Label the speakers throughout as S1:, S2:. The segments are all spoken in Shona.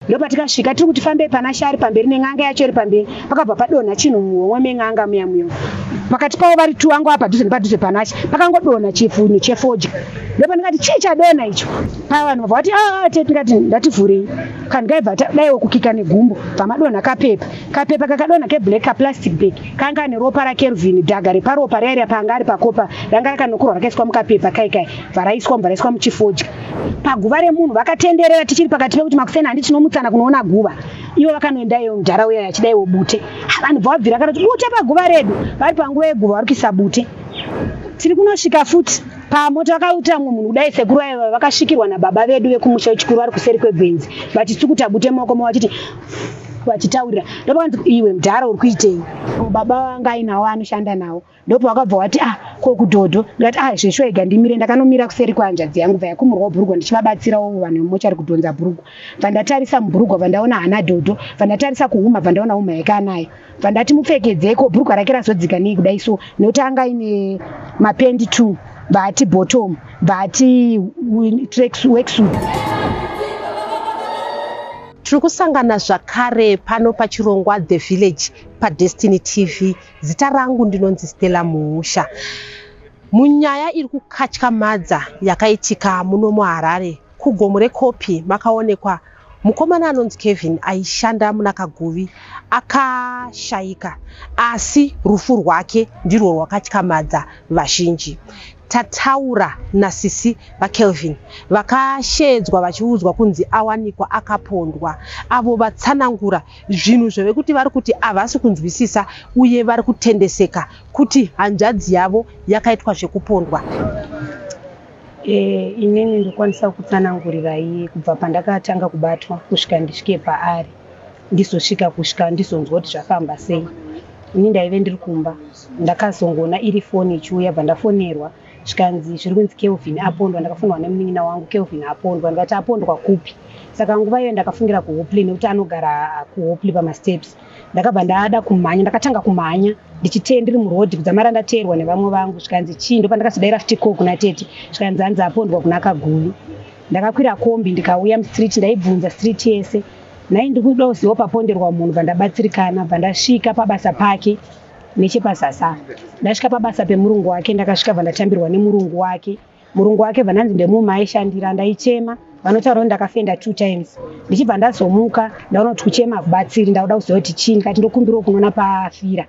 S1: Ndopatikasvika tiri kuti fambei pana Shari pamberi nen'anga yacho iri pamberi, pakabva padonha chinhu muhomwe men'anga muya muya. Pakati pavo vari two anga padhuze nepadhuze panashe pakangodonha chifunhu chefodya. Ndopandikati chii chadonha icho? Paya vanhu vabva vati ah tete, ndikati ndativhurei. Kandikaibva daiwo kukika negumbo pamadonha kapepa. Kapepa kakadonha keblack kaplastic bag kanga kane ropa raKelvin, dhaga reparopa riya riya paanga ari pakopa ranga rakanokorwa rakaiswa mukapepa kai kai bva raiswa bva raiswa muchifodya. Paguva remunhu vakatenderera tichiri pakati pekuti makuseni handi tinomutsana kunoona guva. Ivo vakanoenda iyo mudhara uya achidaiwo bute. Vanhu bva vabvira kana kuti bute paguva redu. Vari panguva yeguva vari kuisa bute. Tiri kunosvika futi pamota vakautira mumwe munhu kudai sekuru vaiva vakasvikirwa nababa vedu vekumusha wechikuru vari kuseri kwegwenzi vachitsukuta bute mumaoko mavo vachiti vachitaurira ndopakanzi iwe mudhara uri kuitei baba vanga ainawo anoshanda nawo ndopavakabva wati ah ko kudhodho ndikati ah zveshuwa ega ndimire ndakanomira kuseri kwehanzvadzi yangu bva yakumurwawo bhurugwa ndichivabatsirawo vanhu vemochari kudhonza bhurugwa bva ndatarisa mubhurugwa bva ndaona hana dhodho bva ndatarisa kuhuma bva ndaona huma yake anayo bva ndati mupfekedzei ko bhurugwa rake razodzika nei kudai so nekuti anga aine mapendi two bva ati bottom bva ati worksuit.
S2: Tiri kusangana zvakare pano pachirongwa The Village paDestiny TV. Zita rangu ndinonzi Stella Muusha. Munyaya iri kukatyamadza yakaitika muno muHarare kugomo reKopi makaonekwa mukomana anonzi Kevin aishanda muna Kaguvi akashaika asi rufu rwake ndirwo rwakatyamadza vazhinji. Tataura nasisi vaKelvin vakasheedzwa vachiudzwa kunzi awanikwa akapondwa avo vatsanangura zvinhu zvevekuti vari kuti havasi kunzwisisa uye vari kutendeseka kuti hanzvadzi yavo yakaitwa zvekupondwa.
S1: Inini ndokwanisa kutsanangurirai kubva pandakatanga kubatwa kusvika ndisvike paari ndizosvika kusvika ndizonzwa kuti zvafamba sei. Ini ndaive ndiri kumba ndakazongoona iri foni ichiuya bva ndafonerwa zvikanzi zviri kunzi Kelvin apondwa. Ndakafonerwa nemunin'ina wangu Kelvin apondwa, ndikati apondwa kupi? Saka nguva iyoyo ndakafungira kuHopley nekuti anogara kuHopley pamasteps. Ndakabva ndada kumhanya, ndakatanga kumhanya ndichitee ndiri muroad kudzamara ndateerwa nevamwe vangu zvikanzi chii ndopandakazodaira futi call kuna tete zvikanzi hanzi apondwa kuna Kaguvi. Ndakakwira kombi ndikauya mustreet ndaibvunza street yese nhai ndikuda kuziva paponderwa munhu bva ndabatsirikana bva ndasvika pabasa pake nechepazasi apa. Ndasvika pabasa pemurungu wake ndakasvika bva ndatambirwa nemurungu wake. Murungu wake bva ndanzi ndemumwe aishandira ndaichema vanotaura kuti ndakafenda 2 times ndichibva ndazomuka ndaona kuti kuchema hakubatsiri ndakuda kuziva kuti chii ndikati ndokumbirawo kunoona paafira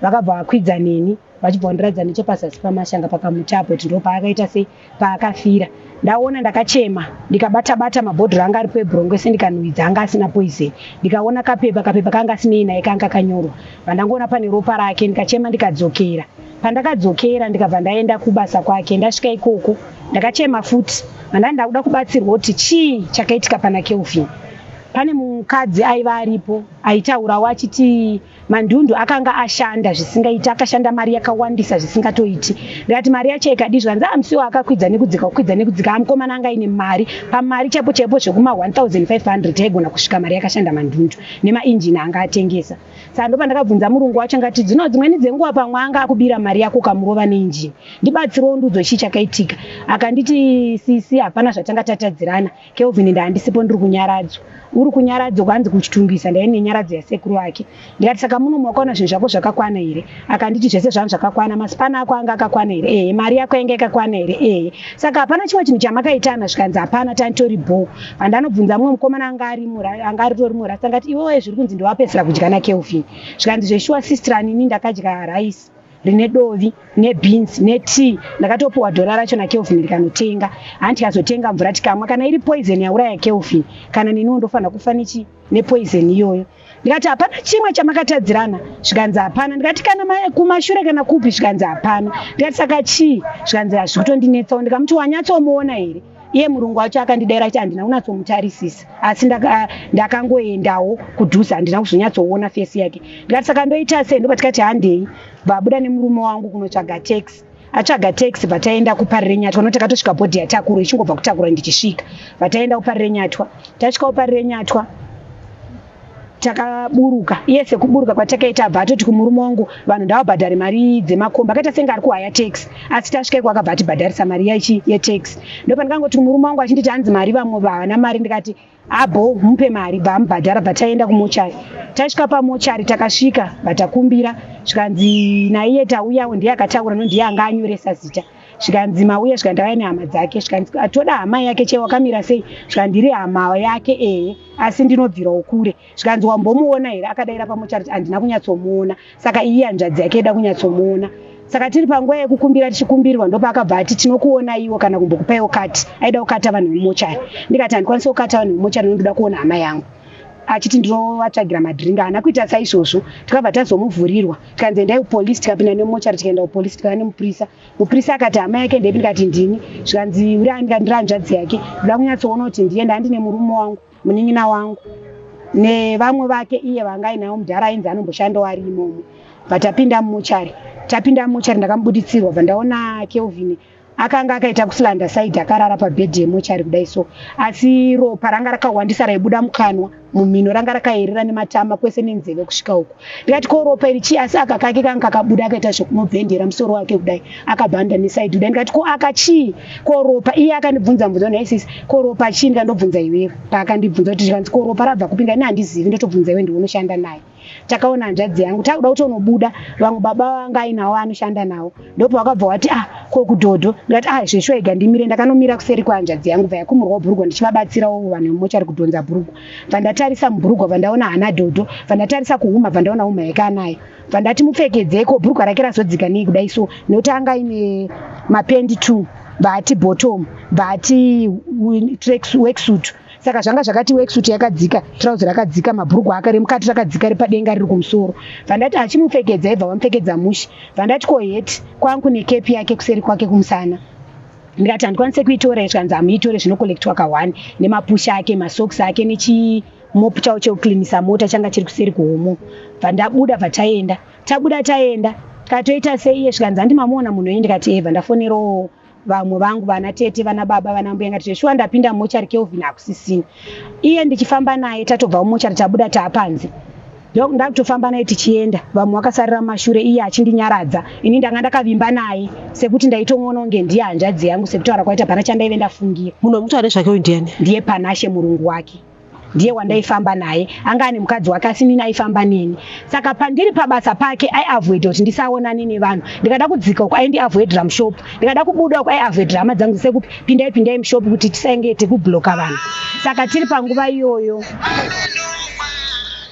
S1: vakabva vakwidza neni vachibva vandiratidza nechepazasi pamashanga pakamuti apo kuti ndopaakaita sei paakafira ndaona ndakachema ndikabata bata mabhodhoro anga aripo ebhurongo ese ndikanuhwidza anga asina poison ndikaona kapepa kapepa kanga asinei naye kanga kanyorwa vandangoona pane ropa rake ndikachema ndikadzokera pandakadzokera ndikabva ndaenda kubasa kwake ndasvika ikoko ndakachema futi vandani ndakuda kubatsirwa kuti chii chakaitika pana Kelvin pane mukadzi aiva aripo aitaurawo achiti Mandundu akanga ashanda zvisingaiti akashanda mari yakawandisa zvisingatoiti ndikati mari yacho ikadii zvikanzi ah musiwo akakwidza nekudzika kukwidza nekudzika amukomana anga aine mari pamari chaipo chaipo zvekuma 1500 yaigona kusvika mari yakashanda Mandundu nemainjini anga atengesa saka ndopandakabvunza murungu wacho ngati dzino dzimweni dzenguva pamwe anga akubira mari yako ukamurova neinjini ndibatsirewo ndudzo chii chakaitika akanditi sisi hapana zvatanga tatadzirana Kelvin ndaandisipo ndiri kunyaradzwa. Uri kunyaradzwa kwanzi kuchitungisa ndaive nenyaradzo yasekuru vake. Ndikati saka muno makaona zvinhu zvako zvakakwana here? Akanditi zvese zvangu zvakakwana masipana ako anga akakwana here? Ehe. Mari yako yanga yakakwana here? Ehe. Saka hapana chimwe chinhu chamakaitana zvikanzi hapana tanditori bhoo. Pandanobvunza mumwe mukomana anga arimo anga aritorimo rasta angati iwewe zviri kunzi ndiwapedzisira kudya naKelvin. Zvikanzi zveshuwa sister ini ndakadya rice. Rine dovi nebeans netea ndakatopuwa dhora racho naKelvin ndikanotenga hanti tikazotenga mvura tikamwa kana iri poison yauraya Kelvin kana neniwo ndofanira kufa nechi nepoison iyoyo ndikati hapana chimwe chamakatadzirana zvikanzi hapana ndikati kana kumashure kana kupi zvikanzi hapana ndikati saka chii zvikanzi hazvikutondinetsawo ndikamuti wanyatsomuona here iye murungu wacho akandidaira achiti handina kunatsomutarisisa asi ndakangoendawo kudhuze handina kuzonyatsoona fesi yake ndikati saka ndoita sei ndopa tikati handei vabuda nemurume wangu kunotsvaga taxi atsvaga taxi bva taenda kuparirenyatwa nokuti takatosvika bhodhi yatakura ichingobva kutakura ndichisvika bva taenda kuparirenyatwa tasvika kuparirenyatwa takaburuka iye sekuburuka kwatakaita abva atoti kumurume wangu vanhu ndavabhadhare mari dzemakombi akaita senge ari kuhaya taxi asi tasvika iko akabva atibhadharisa mari yachi yetaxi ndopandikangoti kumurume wangu achinditi hanzi mari vamwe vavana mari ndikati Abho mupe mari bva amubhadhara bva taenda kumochari. Tasvika pamochari takasvika bva takumbira zvikanzi naiye tauyawo ndiye akataura no ndiye anga anyoresa zita. Zvikanzi mauya zvikanzi ndauya nehama dzake zvikanzi toda hama yake chee wakamira sei zvikanzi ndiri hama yake ehe asi ndinobvirawo kure. Zvikanzi wambomuona here akadaira pamochari kuti handina kunyatsomuona saka iye hanzvadzi yake ida kunyatsomuona. Saka tiri panguva yekukumbira tichikumbirwa ndopaakabva ati tinokuona iwo kana kumbokupaiwo kati aida kukata vanhu vemumochari. Ndikati handikwanisi kukata vanhu vemumochari nondoda kuona hama yangu. Achiti ndinovatsvagira madhiringi haana kuita saizvozvo tikabva tazomuvhurirwa tikanzi endai kupolisi tikapinda nemumochari tikaenda kupolisi tikava nemupurisa. Mupurisa akati hama yake ndeipi ndikati ndini zvikanzi uri ani ndikati ndiri hanzvadzi yake ndoda kunyatsoona kuti ndiye ndandine murume wangu munin'ina wangu nevamwe vake iye vanga ainawo mudhara ainzi anomboshandawo ari imomo. Bva tapinda mumochari tapinda mumochari ndakamubuditsirwa bva ndaona Kelvin akanga akaita kuslanda side akarara pabhedhi yemochari kudai so asi ropa ranga rakawandisa raibuda mukanwa mumhino ranga rakayerera nematama kwese nenzeve kusvika uko. Ndikati ko ropa iri chii asi aka kake kanga kakabuda akaita zvekunobhendera musoro wake kudai akabhanda nesaidi kudai. Ndikati ko aka chii ko ropa iye akandibvunza mubvunzo nhai sisi ko ropa chii ndikandobvunza iwewe paakandibvunza kuti zvikanzi ko ropa rabva kupinda ini handizivi ndotobvunza iwe ndiwe unoshanda naye. Takaona hanzvadzi yangu takuda kutonobuda vamwe baba vanga ainawo anoshanda nawo ndopavakabva wati ah ko kudhodho ndikati ah zveshuwa ega ndimire ndakanomira kuseri kwehanzvadzi yangu bva yakumurwawo bhurugwa ndichivabatsirawo vanhu vemumochari kudhonza bhurugwa bva ndatarisa mubhurugwa bva ndaona hana dhodho bva ndatarisa kuhuma bva ndaona huma yake anayo bva ndati mupfekedzei ko bhurugwa rake razodzika nei kudai so nekuti anga aine mapendi two bva ati bottom bva ati worksuit saka zvanga zvakati worksuit yakadzika trouser rakadzika mabhurugwa ake remukati rakadzika repadenga riri kumusoro bva ndati achimupfekedza ibva vamupfekedza mushe bva ndati ko heti kwangu nekepi yake kuseri kwake kumusana ndikati handikwanise kuitora zvikanzi hamuitore zvinokolektwa ka1 nemapusha ake masocks ake nechimopu chavo chekuklinisa mota changa chiri kuseri kuhomo bva ndabuda bva taenda tabuda taenda tikatoita sei iye zvikanzi handi mamuona munhu uyu ndikati evha ndafonerawo vamwe vangu vana tete vana baba vana mbuya ngati zveshuwa ndapinda mumochari Kelvin hakusisina iye ndichifamba naye tatobva mumochari tabuda taapanze ndakutofamba naye tichienda vamwe vakasarira mumashure iye achindinyaradza ini ndanga ndakavimba naye sekuti ndaitomuona kunge ndiye hanzvadzi yangu sekutaura kwaita pana chandaive ndafungira.
S2: Munhu wemutaura nezvake uyu ndiani?
S1: Ndiye Panashe murungu wake ndiye wandaifamba naye anga ane mukadzi wake asi inini aifamba neni saka pandiri pabasa pake aiavoida kuti ndisaonane nevanhu ndikada kudzika uko aindiavoidira mushopu ndikada kubuda uko aiavoidira hama dzangu sekupi pindai pindai mushopu kuti tisainge tikubloka vanhu saka tiri panguva iyoyo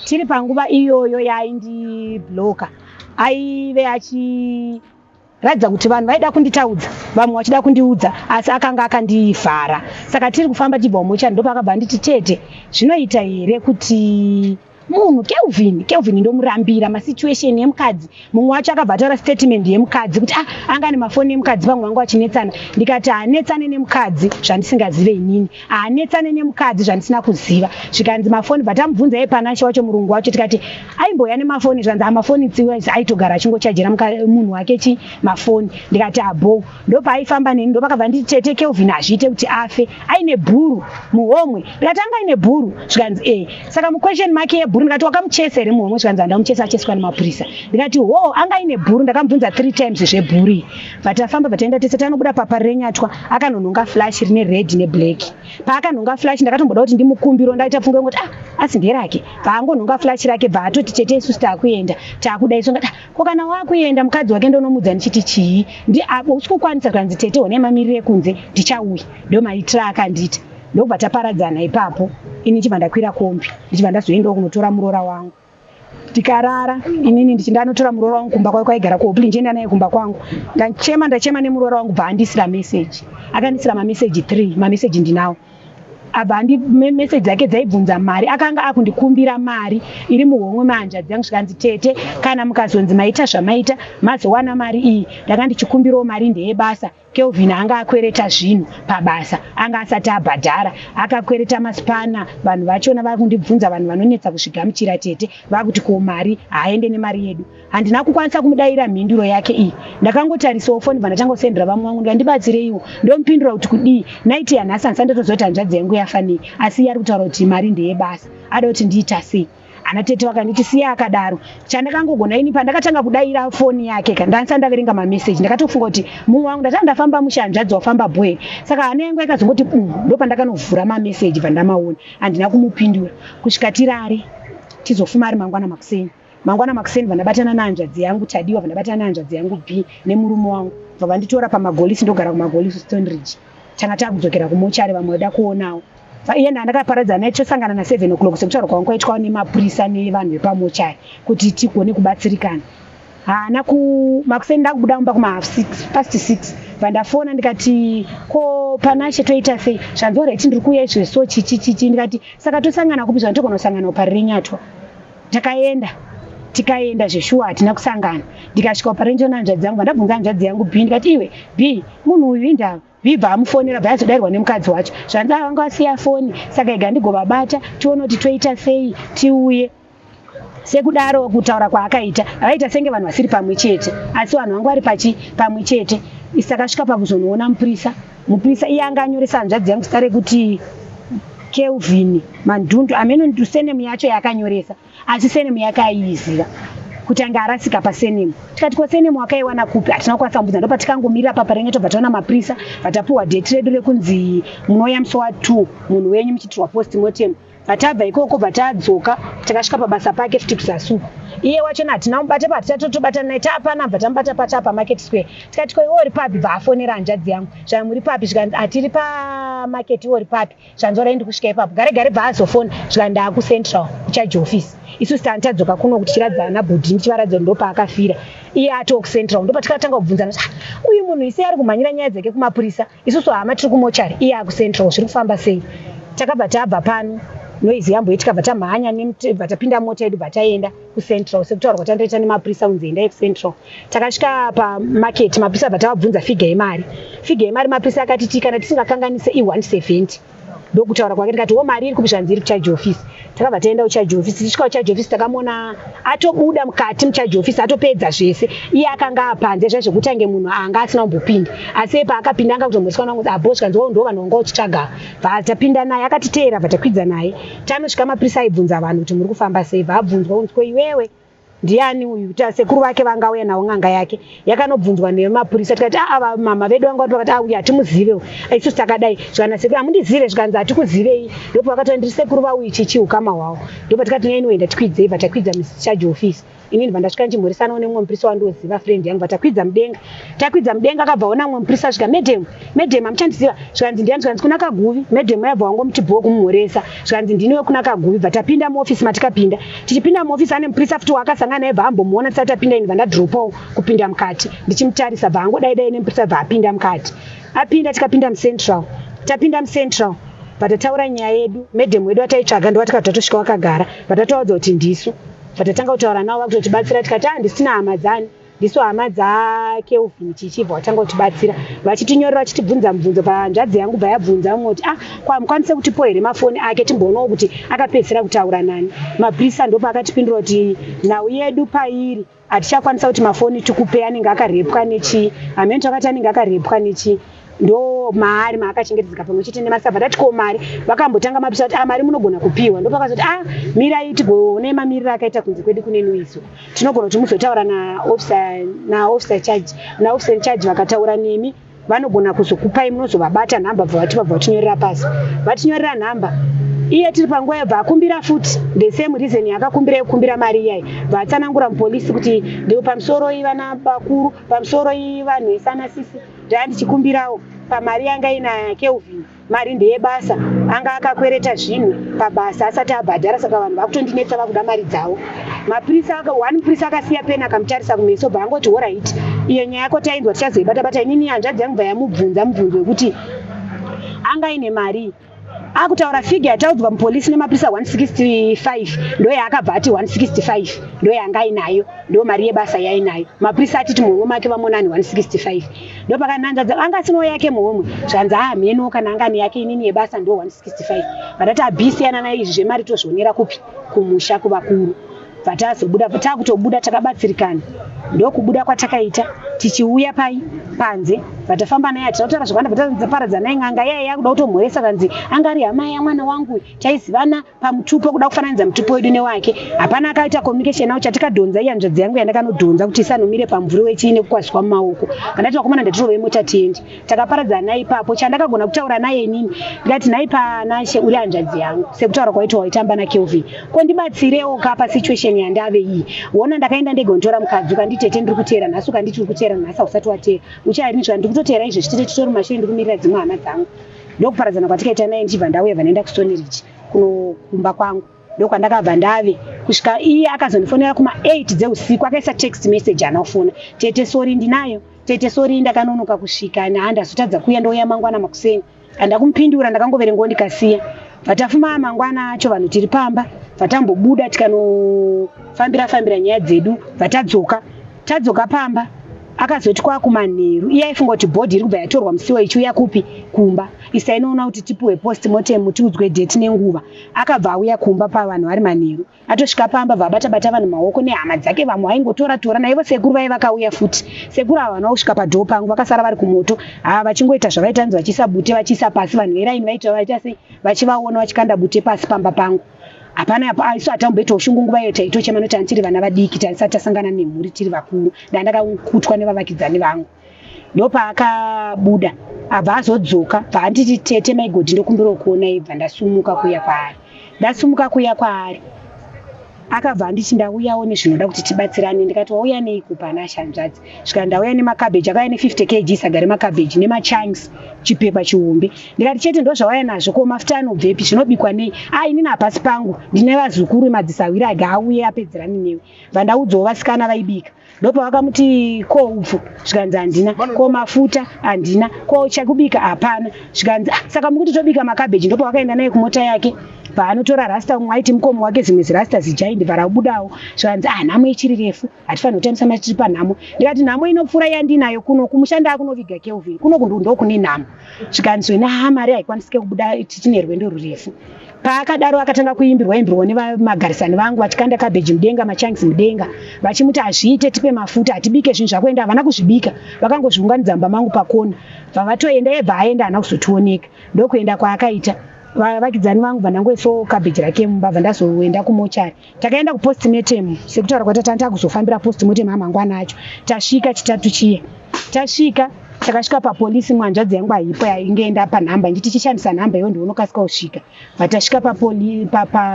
S1: tiri panguva iyoyo yaaindibloka aive achiratidza kuti vanhu vaida kunditaudza vamwe vachida kundiudza asi akanga akandivhara saka tiri kufamba tichibva mumochari ndopakabva anditi tete zvinoita here kuti munhu Kelvin Kelvin ndomurambira masituation yemukadzi mumwe wacho akabva ataura statement yemukadzi kuti ah anga ane mafoni emukadzi vamwe vangu vachinetsana ndikati haanetsane nemukadzi zvandisingazive inini haanetsane nemukadzi zvandisina kuziva zvikanzi mafoni bva tamubvunza iye Panashe wacho murungu wacho tikati aimbouya nemafoni zvikanzi amafoni tsiwe aitogara achingochajera munhu wake chi mafoni ndikati abo ndopaaifamba neni ndopakabva nditi tete Kelvin hazviite kuti afe aine bhuru muhomwe ndikati anga aine bhuru zvikanzi e saka muquestion make yebhuru ndikati wakamuchesa here muhomwe zvikanzi handamuchesa acheswa nemapurisa ndikati ho anga aine bhuru ndakamubvunza 3 times zvebhuru iyi bva tafamba bva taenda tese tanobuda paParirenyatwa akanonhonga flash rine red neblack paakanhonga flash ndakatomboda kuti ndimukumbiro ndaita pfungwa yekuti ah asi nderake paangonhonga flash rake bva atoti tete isusu taakuenda taakuda isu ngati ko kana wakuenda mukadzi wake ndonomudza ndichiti chii ndi usi kukwanisa zvikanzi tete honai mamiriro ekunze ndichauya ndo maitiro akandiita ndokubva taparadzana ipapo ini ndichibva ndakwira kombi ndichibva ndazoendawo kunotora muroora wangu tikarara inini ndichindanotora muroora wangu kumba kwake kwaigara kuHopley ndichienda naye kumba kwangu ndachema ndachema nemuroora wangu bva andisira meseji akandisira mameseji 3 mameseji ndinawo abva andi meseji dzake dzaibvunza mari akanga akundikumbira mari iri muhomwe mehanzvadzi yangu zvikanzi tete kana mukazonzi maita zvamaita mazowana mari iyi ndanga ndichikumbirawo mari ndeyebasa Kelvin anga akwereta zvinhu pabasa anga asati abhadhara akakwereta masipana vanhu vachona vari kundibvunza vanhu vanonetsa kuzvigamuchira tete vakuti ko mari haaende nemari yedu handina kukwanisa kumudayira mhinduro yake iyi ndakangotarisawo foni bva ndatangosendera vamwe vangu ndikandibatsireiwo ndomupindura kuti kudii naiti yanhasi handisati ndatoziva kuti hanzvadzi yangu yafa nei asi iye ari kutaura kuti mari ndeyebasa ada kuti ndiita sei. Ana tete vakanditi siya akadaro. Chandakangogona ini pandakatanga kudaira foni yake ka, ndandisati ndaverenga mameseji, ndakatofunga kuti mumwe wangu ndatanga ndafamba mushe, hanzvadzi wafamba bhoe. Saka hana yangu yakazongoti bu, ndopandakanovhura mameseji bva ndamaona. Handina kumupindura kusvika tirare, tizofuma ari mangwana makuseni. Mangwana makuseni bva ndabatana nehanzvadzi yangu Tadiwa, bva ndabatana nehanzvadzi yangu B nemurume wangu, bva vanditora paMagolisi. Ndogara kuMagolisi, Stone Ridge. Tanga takudzokera kumochari, vamwe vada kuonawo. Iye ndandakaparadzana naye, tosangana na7 o'clock sekutaura kwangu kwaitwawo nemapurisa nevanhu vepamochari kuti tigone kubatsirikana. Haana ku makuseni ndakubuda mumba kuma half six, past six, bva ndafona ndikati, "Ko Panashe toita sei?" Zvanzi, "Alright, ndiri kuuya izvezvi." So chichi chichi, ndikati, "Saka tosangana kupi?" Zvanzi, "Togona kusangana kuParirenyatwa." Takaenda, tikaenda zveshuwa, hatina kusangana. Ndikasvika kuParirenyatwa hanzvadzi yangu, ndabvunza hanzvadzi yangu B, ndikati, "Iwe B, munhu uyu indava?" B bva amufonera, bva azodairwa nemukadzi wacho. Zvanzi, "Vanga vasiya foni, saka ega ndigovabata tione kuti toita sei, tiuye." Sekudaro kutaura kwaakaita, vaita senge vanhu vasiri pamwe chete, asi vanhu vangu vari pachi pamwe chete. Takasvika pakuzonoona mupurisa. Mupurisa iye anga anyoresa hanzvadzi yangu zita rekuti Kelvin Mandundu, ameno surname yacho yaakanyoresa, asi surname yake aiiziva kuti anga arasika pasurname. Tikati, "Ko surname wakaiwana kupi?" Hatina kukwanisa kumubvunza. Ndopa tikangomirira paparenge, tobva taona mapurisa, vatapuhwa date redu rekunzi munouya musi wa2 munhu wenyu muchiitirwa postmortem. Vatabva ikoko, bva tadzoka, takasvika pabasa pake futi kusasuku. Iye wachona hatina mubata pa hatitatotobatana naye taapana, bva tamubata pata paMarket Square. Tikati, "Ko iwe uri papi?" Bva afonera hanzvadzi yangu, "Zva muri papi?" Zvikanzi, "Hatiri pamarket, iwe uri papi?" Zvanzi, "Orai, ndikusvika ipapo." Gare gare bva azofona, zvikanzi, "NdaakuCentral kucharge office." Isusu tani tadzoka kuno kuti tichiratidza ana bhudhi, ndichivaratidza kuti ndopaakafira, iye atoo kuCentral. Ndopatikatanga kubvunzana kuti, "Ah, uyu munhu ise ari kumhanyira nyaya dzake kumapurisa, isusu hama tiri kumochari, iye akuCentral, zviri kufamba sei?" Takabva tabva pano, noise yamboitika, bva tamhanya, bva tapinda mota yedu, bva taenda kuCentral sekutaura kwatandoita nemapurisa kunzi endai kuCentral. Takasvika pamarket, mapurisa bva tavabvunza figure yemari. Figure yemari mapurisa akatiti kana tisingakanganise i170, ndokutaura kwake. Tikati, "Wo mari iri kupi?" Zvanzi, "Iri kucharge office." Takabva taenda kucharge office. Tichisvika kucharge office, takamuona atobuda mukati mucharge office, atopedza zvese. Iye akanga apanze zva zvekuti ange munhu anga asina kumbopinda, asi iye paakapinda anga kutomboiswa nangu abo. Zvikanzi, "Wo ndo vanhu vanga uchitsvaga." Bva tapinda naye, akatiteera, bva takwidza naye. Tanosvika, mapurisa aibvunza vanhu kuti muri kufamba sei. Bva abvunzwa kunzi, "Ko iwewe ndiani uyu?" Sekuru vake vangauya navo, n'anga yake yakanobvunzwa nemapurisa. Tikati, "Aa, mama vedu vanga vati." Vakati, "Auya hatimuzive isusu." Takadai zvikana, "Sekuru hamundizive?" Zvikanzi, "Hatikuzivei." Ndopa vakati, "Ndiri sekuru vauyu chichi ukama hwavo." Ndopa tikati, "Nainoenda tikwidzei." Bva takwidza mucharge office. Inini bva ndasvika ndichimhoresanawo nemumwe mupurisa wandoziva, friend yangu. Bva takwidza mudenga. Takwidza mudenga, akabva ona mumwe mupurisa, svika, "Madam, madam, hamuchandiziva?" Zvikanzi, "Ndiani?" Zvikanzi, "Kuna Kaguvi." Madam yabva wangomuti bho kumumhoresa. Zvikanzi, "Ndini wekuna Kaguvi." Bva tapinda muofisi. Matikapinda, tichipinda muofisi, ane mupurisa futi waakasangana naye, bva ambomuona tisati tapinda. Ini bva ndadropawo kupinda mukati ndichimutarisa, bva angodai dai nemupurisa, bva apinda mukati. Apinda, tikapinda muCentral. Tapinda muCentral, bva tataura nyaya yedu. Madam wedu ataitsvaga ndovatikati tatosvika wakagara, bva tataudza kuti ndisu. Bva tatanga kutaura navo, vakutotibatsira. Tikati, "A, ndisina hama dzani, ndisu hama dzaKelvin chichibva." Watanga kutibatsira, vachitinyorera, vachitibvunza mubvunzo. Panzvadzi yangu bva yabvunza mumwe kuti, "Ah, kwamukwanise kutipo here mafoni ake, timboonawo kuti akapedzisira kutaura nani?" Mapurisa ndopa akatipindura kuti nhau yedu pairi hatichakwanisa kuti mafoni tikupe, anenge akarepwa nechii, hamene takati anenge akarepwa nechii, ndo maari maakachengetedzeka pamwe chete nemasabva. Tati, "Ko mari?" Vakambotanga mapurisa kuti, "A, mari munogona kupiwa." Ndopakazoti, "A, mirai tigoone mamiriro akaita kunze kwedu kune noise, tinogona kuti muzotaura naofficer naofficer charge naofficer in charge, vakataura nemi vanogona kuzokupai, munozovabata nhamba." Bva vatipa, bva vatinyorera pasi. Vatinyorera nhamba, iye tiri panguva yobva akumbira futi the same reason yaakakumbira yekukumbira mari iyai. Bva atsanangura mupolisi kuti, "Ndiro pamusoro vana vakuru, pamusoro vanhu vesana sisi, ndaa ndichikumbirawo pamari yanga ina Kelvin. Mari ndeyebasa, anga akakwereta zvinhu pabasa asati abhadhara, saka vanhu vakutondinetsa, vakuda mari dzavo." Mapurisa, one mupurisa akasiya peni, akamutarisa kumeso, bva angoti, "Alright, iyo nyaya yako tainzwa, tichazoibata bata." Inini hanzvadzi yangu bva yamubvunza mubvunzo wekuti anga aine mari. Akutaura figure yataudzwa mupolisi nemapurisa, 165, ndo yaakabva ati 165 ndo yanga ainayo, ndo mari yebasa yainayo. Mapurisa atiti muhomwe make vamonani 165. Ndo pakananzadza anga asinawo yake muhomwe. Zvanzi, "Hameno kana anga neyake, inini yebasa ndo 165." Vatati abhisiyana naye, izvi zvemari tozvionera kupi, kumusha kuvakuru. Bva tazobuda, takutobuda takabatsirikana. Ndokubuda kwatakaita. Tichiuya pai panze, vatafamba naye, hatina kutaura zvakawanda, vataparadza naye. N'anga iya yakuda kutomhoresa, kanzi anga ari hama yamwana wangu, taizivana pamutupo, kuda kufananidza mutupo wedu newake. Hapana akaita communication nawo. Chatikadhonza iya hanzvadzi yangu yandakanodhonza kuti isanomire pamvuri wechii nekukwaziswa mumaoko. Kandati vakomana, ndatirovei mota tiende. Takaparadzana naye ipapo. Chandakagona kutaura naye inini, ndikati, "Nhai Panashe, uri hanzvadzi yangu, sekutaura kwaita waitamba naKelvin, ko ndibatsirewo ka pasituation yandave iyi. Wona ndakaenda ndega kunditora mukadzi, ukanditi tete ndiri kuteera nhasi, ukanditi uri kuteera nhasi, hausati wateera, ucharinzva ndiri kutoteera izvezvi. Tete titori mumashure, ndiri kumirira dzimwe hama dzangu." Ndokuparadzana kwatikaita naye. Ndichibva ndauya, bva ndaenda kuStoneridge kuno kumba kwangu. Ndokwandakabva ndave kusvika iye akazondifonera kuma8 dzeusiku. Akaisa text message, anofona, "Tete, sorry, ndinayo tete, sorry, ndakanonoka kusvika, handazotadza kuuya, ndouya mangwana makuseni." Handakumupindura, ndakangoverengawo ndikasiya. Bvatafuma mangwana acho, vanhu tiri pamba, bvatambobuda tikanofambira fambira nyaya dzedu, bvatadzoka. Tadzoka pamba, akazoti kwakumanheru, iye aifunga kuti body iri kubva yatorwa musiwo ichiuya kupi? Kumba. Isa inoona kuti tipiwe postmortem, tiudzwe date nenguva. Akabva auya kumba pavanhu vari manheru. Atosvika pamba, bva abata bata vanhu maoko nehama dzake. Vamwe vaingotora tora naivo sekuru vai vakauya futi. Sekuru ava vana kusvika padoor pangu, vakasara vari kumoto haa, vachingoita zvavaita, nzi vachiisa bute, vachiisa pasi. Vanhu veraini vaita vaita sei, vachivaona vachikanda bute pasi pamba pangu. Hapana isu hatamboitawo shungu nguva iyo, taitochema noti tiri vana vadiki, taisati tasangana nemhuri, tiri vakuru. Ndandakakutwa nevavakidzani vangu. Ndopaakabuda, abva azodzoka, bva anditi, "Tete Maigodhi, ndokumbirawo kuona." Ibva ndasumuka kuuya kwaari. Ndasumuka kuuya kwaari, akabva anditi, "Ndauyawo nezvinoda kuti tibatsirane." Ndikati, "Wauya neiko pana shanzvadzi?" Svika, "Ndauya nemakabheji." Akauya ne50 kg saga remakabheji nemachunks, chipepa chihombe. Ndikati, "Chete ndo zvawauya nazvo? Ko mafuta anobvepi? Zvinobikwa nei?" "A, inini hapasi pangu, ndine vazukuru, madzisahwira aga auye apedzerani newe." Bva ndaudzawo vasikana vaibika. Ndopavakamuti, "Ko upfu?" Zvikanzi, "Handina." "Ko mafuta?" "Handina." "Ko chekubika?" "Hapana." Zvikanzi, "Ah, saka mukuti tobika makabheji?" Ndopavakaenda naye kumota yake, paanotora rasta umwe aiti mukomo wake, zimwe zirasta zijaindi, bva rabudawo. Zvikanzi, "Ah, nhamo ichiri refu, hatifaniri kutambisa mari tiri panhamo." Ndikati, "Nhamo inopfuura yandinayo kuno kumusha, ndaakunoviga Kelvin kuno ndokune nhamo." Zvikanzi, "Na mari haikwanisike kubuda, tichine rwendo rurefu." Paakadaro akatanga kuimbirwa imbirwa nevamagarisani vangu, vachikanda kabheji mudenga, machunks mudenga, vachimuti, "Hazviite, tipe mafuta, hatibike zvinhu zvakuenda." Havana kuzvibika, vakangozviunganidza mumba mangu pakona, bva vatoenda. Yebva aenda, haana kuzotioneka. Ndokuenda kwaakaita. Vavakidzani vangu bva ndangoisawo kabheji rake mumba, bva ndazoenda kumochari. Takaenda kupostmortem sekutaura kwatatanga takuzofambira postmortem amangwana acho. Tasvika Chitatu chiya, tasvika, takasvika papolisi, mwanzvadzi yangu haipo, yainge panhamba nditi tichishandisa nhamba iyo ndionokasika kusvika. Bva tasvika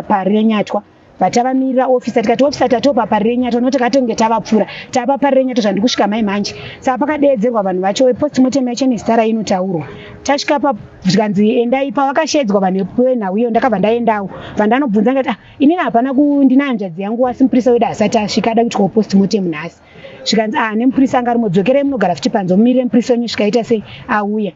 S1: paRenyatwa, bva tavamirira officer. Tikati, "Officer, tatopa Parirenyatwa," nokuti takatonge tavapfuura. Tapa Parirenyatwa, zvandikusvika mai manje. Saka pakadeedzerwa vanhu vacho, postmortem yacho nezita rainotaurwa. Tasvika pa, zvikanzi, "Endai." Pavakashedzwa vanhu venhau iyo, ndakabva ndaendawo, bva ndanobvunza. Ngati, "Ah, inini hapana ndina hanzvadzi yangu, asi mupurisa wedu asati asvika, ada kuitwawo postmortem nhasi." Zvikanzi, "Ah, nemupurisa anga arimo, dzokerai munogara futi panze, mumirire mupurisa wenyu." Svikaita sei, auya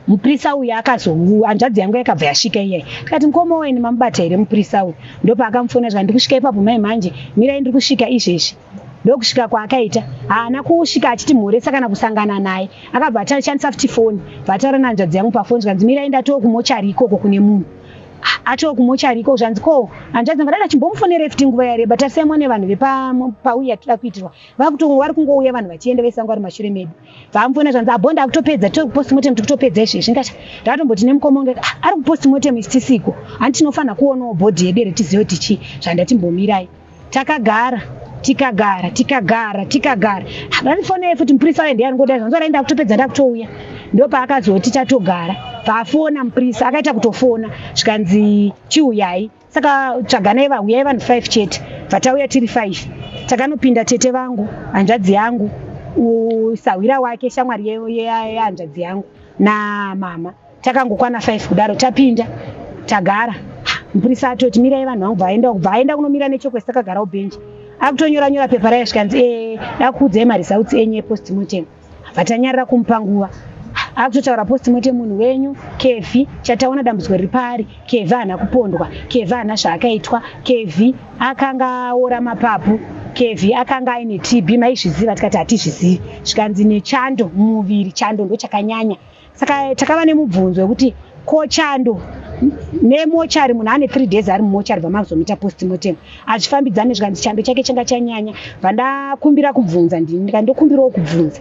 S1: mupurisa uyu, akazou hanzvadzi yangu yakabva yasvika iyai. Tikati, "Mukoma weni, mamubata here mupurisa uyu?" Ndopaakamufonera, zvika, "Ndiri kusvika ipapo mai manje, mirai, ndiri kusvika izvezvi." Ndokusvika kwaakaita. Haana kusvika achitimhoresa kana kusangana naye. Akabva atashandisa futi foni, bva ataura nehanzvadzi yangu pafoni. Zvikanzi, "Mirai, ndatoo kumochari ikoko kune munhu." Atoo kumochari ikoko. Zvanzi, "Ko hanzvadzi yangu dada, chimbomufonerei futi, nguva yareba. Tarisai mwane vanhu vepauya toda kuitirwa, vari kungouya vanhu vachienda vese, vanga vari mashure medu." Vamufona, zvanzi, "Abhonda akutopedza, tori kupostmortem, tikutopedza izvezvi." Ngati ndakatomboti nemukoma wangu, "Ah, ari kupostmortem, isi tisiko, handi tinofanira kuonawo body yedu here, tizive kuti chii." Zvandatimbombirai, takagara, tikagara, tikagara, tikagara. Vandifonei futi, mupurisa waye ndiye anongoda zvanzi, "Ndakutopedza, ndakutouya." Ndopaakazoti tatogara, bvaafona mupurisa, akaita kutofona, zvikanzi, "Chiuyai." Saka tsvaganai, vauyai vanhu 5 chete. Bva tauya tiri 5. Takanopinda tete vangu, hanzvadzi yangu, sahwira wake, shamwari yehanzvadzi yangu, namama. Takangokwana 5 kudaro. Tapinda, tagara, mupurisa atoti, "Mirai vanhu vangu." Bva aenda, bva aenda kunomira nechekwesi. Takagarawo bhenji, akutonyora nyora pepa rayo. Zvikanzi, "Dakuudzai maresults enyu epostmortem." Bva tanyarira kumupa nguva, akutotaura postmortem. Munhu wenyu Kevhi, chataona dambudziko riri paari, Kevhi haana kupondwa, Kevhi haana zvaakaitwa, Kevhi akanga aora mapapu, Kevhi akanga aine TB. "Maizviziva?" Tikati, "Hatizvizivi." Zvikanzi, "Nechando mumuviri, chando ndo chakanyanya." Saka takava nemubvunzo wekuti, ko chando Nemochari munhu ane 3 days ari mumochari, bva mazomuita postmortem, hazvifambidzane. Zvikanzi chando chake changa chanyanya. Bva ndakumbira kubvunza, ndini ndikandokumbirawo kubvunza,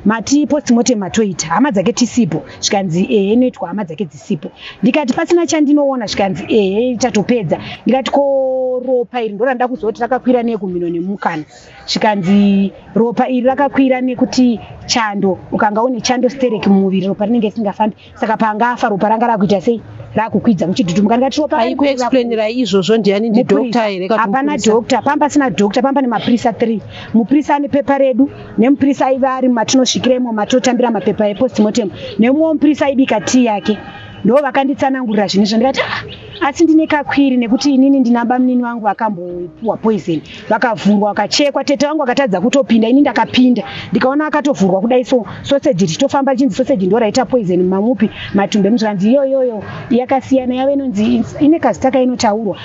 S1: mati postmortem matoita hama dzake tisipo? Zvikanzi ehe, inoitwa hama dzake dzisipo. Ndikati pasina chandinoona? Zvikanzi ehe, tatopedza. Ndikati ko ropa iri ndoranda kuzoti rakakwira nekumhino nemukana? Zvikanzi ropa iri rakakwira nekuti chando, ukanga une chando stereki mumuviri, ropa rinenge risingafambi. Saka panga afa, ropa ranga rakuita sei, rakukwidza muchidhudhumuka. Ndikati ropa
S2: Aikuexplainirai izvozvo ndiani? Ndidoctor here?
S1: Hapana doctor, pamba pasina doctor, pamba nemapurisa 3, mupurisa ane pepa redu, nemupurisa aiva ari matinosvikira imo matotambira mapepa epostmortem, nemumwewo mupurisa aibika tii yake. Ndo vakanditsanangurira zvinhu izvo. Ndikati ah, asi ndine kakwiri nekuti inini ndina bamunini vangu vakambopuwa poison, vakavhurwa, vakachekwa. Tete vangu vakatadza kutopinda, ini ndakapinda ndikaona akatovhurwa kudai. So sausage richitofamba richinzi sausage ndo raita poison mumamupi matumbu emuzvikanzi iyoyoyo yakasiyana, yave inonzi ine kazita kainotaurwa,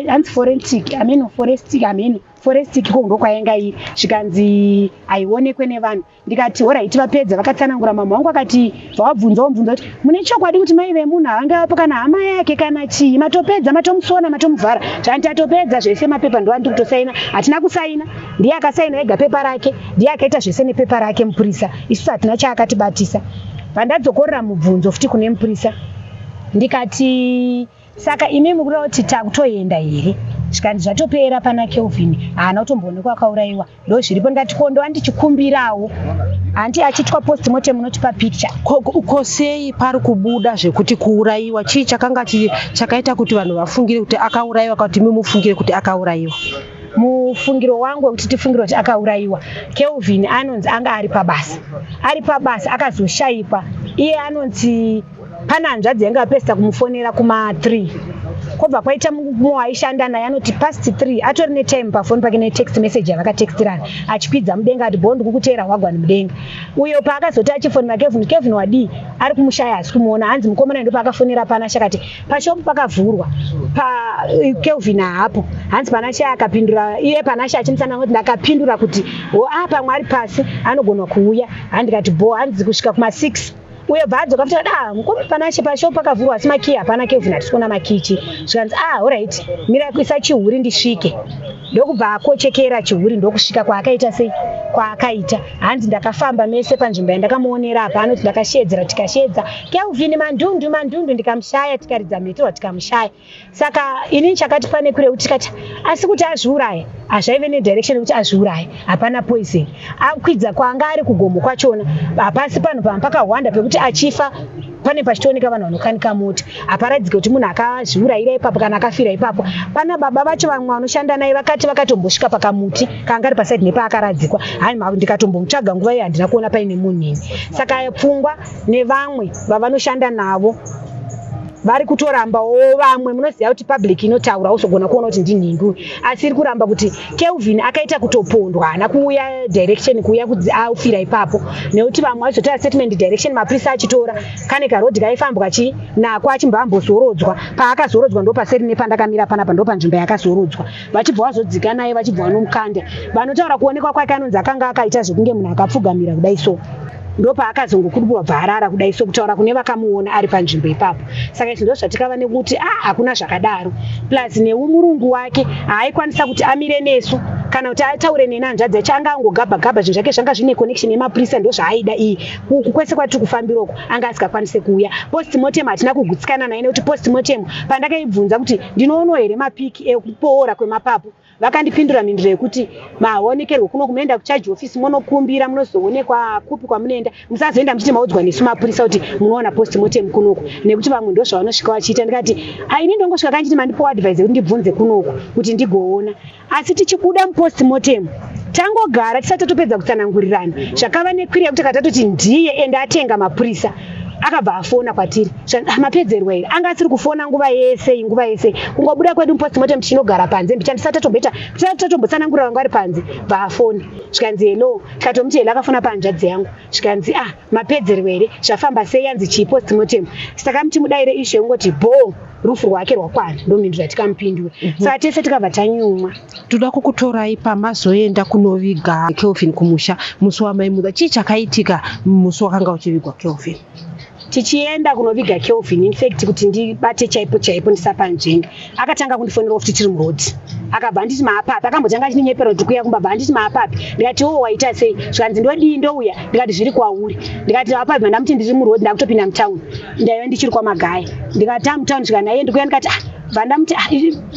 S1: hanzi forensic ameno, forestic ameno, forestic ko ndokwainga iri. Zvikanzi haionekwe nevanhu. Ndikati alright. Vapedza vakatsanangura, mama wangu akati vawabvunzawo mubvunzo kuti mune chokwadi kuti mai vemunhu havangapo kana hama yake kana chii? Matopedza, matomusona, matomuvhara? Zvanti tatopedza zvese, mapepa ndo andiri kutosaina. Hatina kusaina, ndiye akasaina ega pepa rake, ndiye akaita zvese nepepa rake mupurisa, isusu hatina chaakatibatisa. Pandadzokorera mubvunzo futi kune mupurisa, ndikati saka imi mukureva kuti takutoenda here? Zvikanzi zvatopera, pana Kelvin haana kutomboonekwa akaurayiwa, ndo zviripo. Ndikati ko ndova ndichikumbirawo hanti achiitwa postmortem unotipa picture.
S2: Ko sei pari kubuda zvekuti kuurayiwa? Chii chakanga chakaita kuti vanhu vafungire kuti akaurayiwa, kana kuti imi mufungire kuti akaurayiwa?
S1: Mufungiro wangu wekuti tifungire kuti akaurayiwa, Kelvin anonzi anga ari pabasa, ari pabasa akazoshayikwa. Iye anonzi pane hanzvadzi yanga yapesita kumufonera kuma3, kwobva kwaita mumwe aishanda naye anoti past 3 atori netime pafoni pake netext message yavakatextirana, achikwidza mudenga ati bho ndikukuteera wagwani mudenga. Uyo paakazoti achifonera Kevin, Kevin wadii, ari kumushaya, hasi kumuona. Hanzi mukomana ndo paakafonera Panashe akati pashopu pakavhurwa pa Kelvin haapo. Hanzi Panashe akapindura, iye Panashe achimutsana kuti ndakapindura kuti o a pamwe ari pasi anogona kuuya. Handikati bo. Hanzi kusvika kuma6 uyo bva adzoka futi akati ah, mukoma Panashe, pashopu pakavhurwa asi makiyi hapana, Kelvin hatisi kuona makichi. Zvikanzi ah, alright, mira kuisa chihuri ndisvike. Ndokubva akochekera chihuri, ndokusvika kwaakaita sei, kwaakaita. Hanzi ndakafamba mese panzvimbo yandakamuonera apa. Anoti ndakashedzera, tikashedza Kelvin mandundu mandundu, ndikamushaya, tikaridza mheterwa tikamushaya. Saka inini chakati pane kure kuti tikati asi kuti azviuraya, hazvaive nedirection yekuti azviuraya. Hapana poison. Akwidza kwaanga ari kugomo kwachona, hapasi panhu pamba pakahwanda pekuti achifa pane pachitooneka vanhu vanokanika mota. Haparadzike kuti munhu akazviurayira ipapo kana akafira ipapo. Pana baba vacho, vamwe vanoshanda naye vakati vakatombosvika pakamuti kanga ari pasaidi nepaakaradzikwa. Hai, ndikatombomutsvaga nguva iyo handina kuona paine munhu ini. Saka pfungwa nevamwe vavanoshanda navo vari kutorambawo. Vamwe munoziva kuti public inotaura, uzogona kuona kuti ndinhingi uyu, asi iri kuramba kuti Kelvin akaita kutopondwa, haana kuuya direction kuuya kuti afira ipapo, nekuti vamwe vachizotora statement direction mapurisa achitora kane karodhi kaifambwa chi nako achimbva ambozorodzwa. Paakazorodzwa ndo paseri nepandakamira panapa, ndo panzvimbo yakazorodzwa, vachibva vazodzika naye, vachibva vanomukanda. Vanotaura kuonekwa kwake anonzi akanga akaita zvekunge munhu akapfugamira kudai, so ndopaakazongokurukurwa bva arara kudai, so kutaura kune vakamuona ari panzvimbo ipapo. Saka izvi ndo zvatikava nekuti a ah, hakuna zvakadaro. Plus neumurungu wake haaikwanisa kuti amire nesu kana kuti ataure neni hanzvadzi yacho, anga angogabha gabha zvinhu zvake zvanga zvine connection yemapurisa, ndo zvaaida iyi. Uku kwese kwatiri kufambira uku anga asingakwanise kuuya. Postmortem hatina kugutsikana naye, nekuti postmortem pandakaibvunza kuti ndinoonawo here mapiki ekupoora kwemapapu, vakandipindura mhinduro yekuti maonekerwo kuno munoenda kucharge office munokumbira, munozoonekwa kupi kwamunoenda. Musazoenda muchiti maudzwa nesu mapurisa kuti munoona postmortem kunoku, nekuti vamwe ndo zvavanosvika vachiita. Ndikati aini ndongosvika kanchiti mandipowa advice yekuti ndibvunze kunoku kuti ndigoona. Asi tichibuda mupostmortem, tangogara tisati tatopedza kutsanangurirana zvakava nekwiri yekuti katatoti ndiye ende atenga mapurisa, akabva afona kwatiri. Ah, mapedzerwa here? Anga asiri kufona nguva yese, nguva yese. Kungobuda kwedu mupostmortem tichinogara panze mbichana, tisati tatomboita, tisati tatombotsanangurira vanga vari panze, bva afona. Zvikanzi hello, tikatomuti hello. Akafona pahanzvadzi yangu, zvikanzi ah, mapedzerwa here, zvafamba sei, yanzi chii postmortem? Takamuti mudaire ishe ungoti bo rufu rwake rwakwana, ndomhinduro yatikamupindura. Saka tese tikabva tanyumwa.
S2: Toda kukutorai pamazoenda kunoviga Kelvin kumusha musi wamaimuda. Chii chakaitika musi wakanga uchivigwa Kelvin?
S1: Tichienda kunoviga Kelvin, in fact kuti ndibate chaipo chaipo ndisapanzvenga, akatanga kundifonera futi tiri muroad. Akabva anditi maapapi, akambotanga achinyepera kuti kuya kumba, bva anditi maapapi. Ndikati o waita sei? Zvikanzi ndodii, ndouya. Ndikati zviri kwauri. Ndikati apapi, ndamuti ndiri muroad, ndakutopinda mutown, ndaiva ndichiri kwaMagaya. Ndikati amutown, svika naiye ndikuya. Ndikati ah, bva ndamuti ah,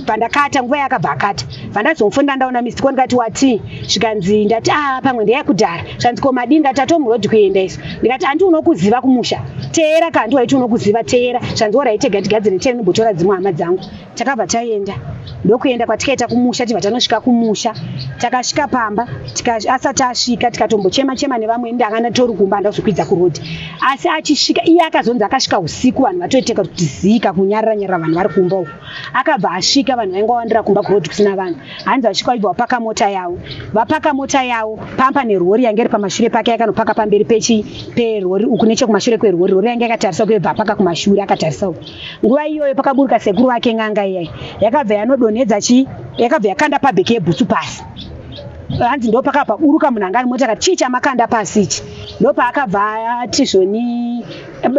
S1: bva ndakata nguva yaakabva akata, bva ndazomufonera, ndaona missed call. Ndikati watii? Zvikanzi ndati ah, pamwe ndeyakudhara. Zvikanzi ko madii? Ndikati atomuroad kuenda isu. Ndikati handi unokuziva kumusha, teera ka, handi waiti unokuziva, teera. Zvanzi alright, tega tigadzire tene, ndimbotora dzimwe hama dzangu. Takabva taenda, ndokuenda kwatikaita kumusha. Tibva tanosvika kumusha, takasvika pamba asati asvika, tikatombochema chema nevamwe. Ndanga ndatori kumba, ndazokwidza kuroad, asi achisvika iye akazonzi akasvika usiku, vanhu vatoiteka kuti zika kunyarara nyarara, vanhu vari kumba uko. Akabva asvika, vanhu vainge vawandira kumba, kuroad kusina vanhu. Hanzi vasvika vachibva vapaka mota yavo, vapaka mota yavo pampa nerori yange iri pamashure pake, yakanopaka pamberi pechi perori uku, nechekumashure kwerori. Rori yange yakatarisa kuyo, bva apaka kumashure akatarisa uku. Nguva iyoyo pakaburuka sekuru vake n'anga iyai, yakabva yanodonhedza chi, yakabva yakanda pabheki yebhutsu pasi. Hanzi ndo pakabva buruka munhu anga ari mota, akati chii chamakanda pasi ichi? Ndopaakabva ati zvoni